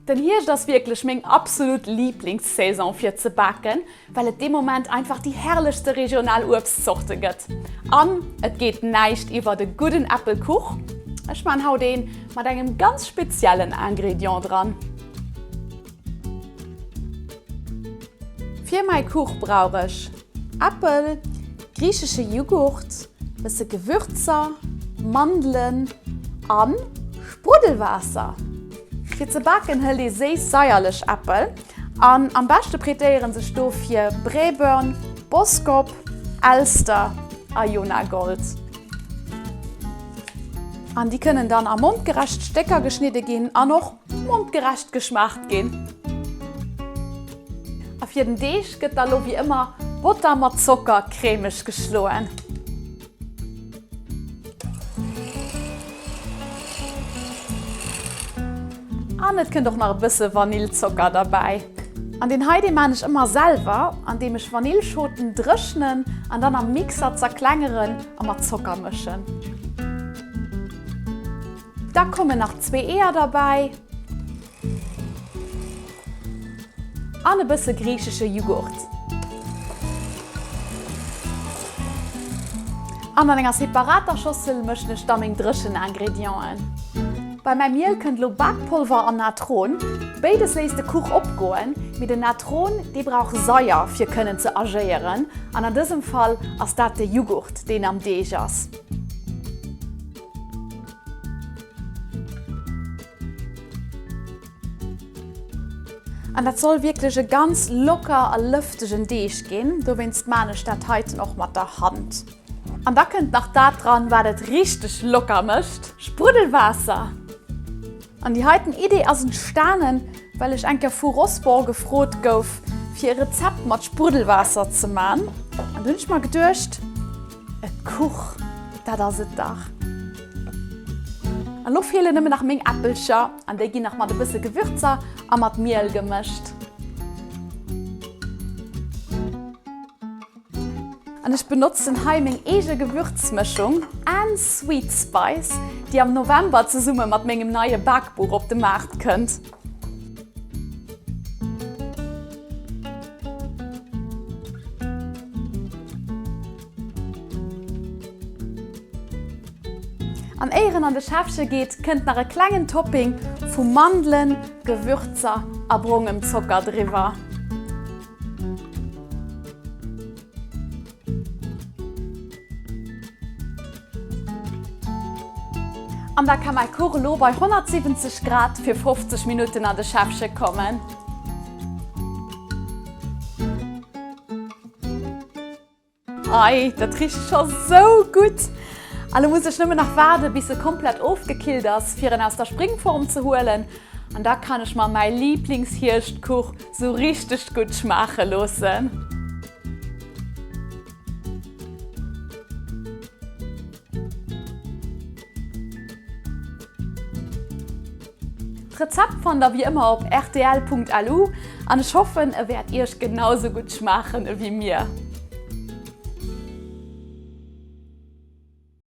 Den Hierscht ass wierklech meng absolut Liiblingssaison fir ze baken, well et dee Moment einfach déi herrlechste regional Uebstzorte gëtt. An et geet näischt iwwert e gudden Äppelkuch. Ech man haut een mat engem ganz speziellen Ingrédient dran. Fir mäi Kuch brauch ech Äppel, griichesche Jughurt, bësse Gewürzer, Mandelen an Spruddelwaasser. Fir ze baken hëlt ee séiss-saierlech Äppel an am beschte pretéieren sech dofir Braeburn, Boskop, Elstar a Jonagold. An déi kënnen dann a mondgerecht Stécker geschnidde ginn an och mondgerecht geschmaacht ginn. A fir den Deeg gëtt da lo wéi ëmmer Botter mat Zocker cremeg geschloen. An et kënnt och nach e bësse Vanillzocker derbäi. An deen hei, dee maan ech ëmmer selwer, andeem ech Vanillschoten dréchnen an dann am Mixer zerklengeren a mat Zocker mëschen. Da kommen nach zwee Eeër derbäi. An e bësse griichesche Jughurt. An an enger separater Schossel mëschen ech da meng dréchen Ingredienten. Bei mäi Miel kënnt elo Bakpolver an Natron. Béides léisst de Kuch opgoen, mee den Natron dee brauch Saier fir kënnen ze agéieren an an dësem Fall ass dat de Jughurt deen am Deeg ass. An dat soll wierklech e ganz locker a lëftegen Deeg ginn, dowéinst maan ech dat heiten och mat der Hand. An da kënnt nach dat dran, wat et richteg locker mécht, Spruddelwaasser! An déi heiten Idee ass entstanen, well ech eng Kéier vu Rosport gefrot gouf, fir e Rezept mat Spruddelwaasser ze maan. An du hunn ech mer geduecht, E Kuch, dat ass et dach! An lo feelen nëmmen nach meng Äppelcher an déi ginn nach mat e bësse Gewürzer a mat Miel gemëscht. An ech benotzen hei meng eege Gewürzmëschung Anne's Sweet Spice, déi am November zesumme mat mengem neie Bakbuch op de Maart kënnt. An éier en an de Schäffche geet, kënnt nach e klengen Topping vu Mandelen, Gewürzer a brongem Zocker driwwer. An da ka mäi Kuch elo bei 170 Grad fir 50 Minutten an de Schäffche kommen. Ei, dat richt scho sou gutt! A lo muss ech nëmmen nach waarde bis e komplett ofgekillt ass, fir en aus der Springform ze huelen. An da kann ech mer mäi Liiblingshierschtkuch sou richteg gutt schmaache loossen. D'Rezept fannt der wéi ëmmer op rtl.lu an ech hoffen e wäert iech genau sou gutt schmaachen ewéi mir.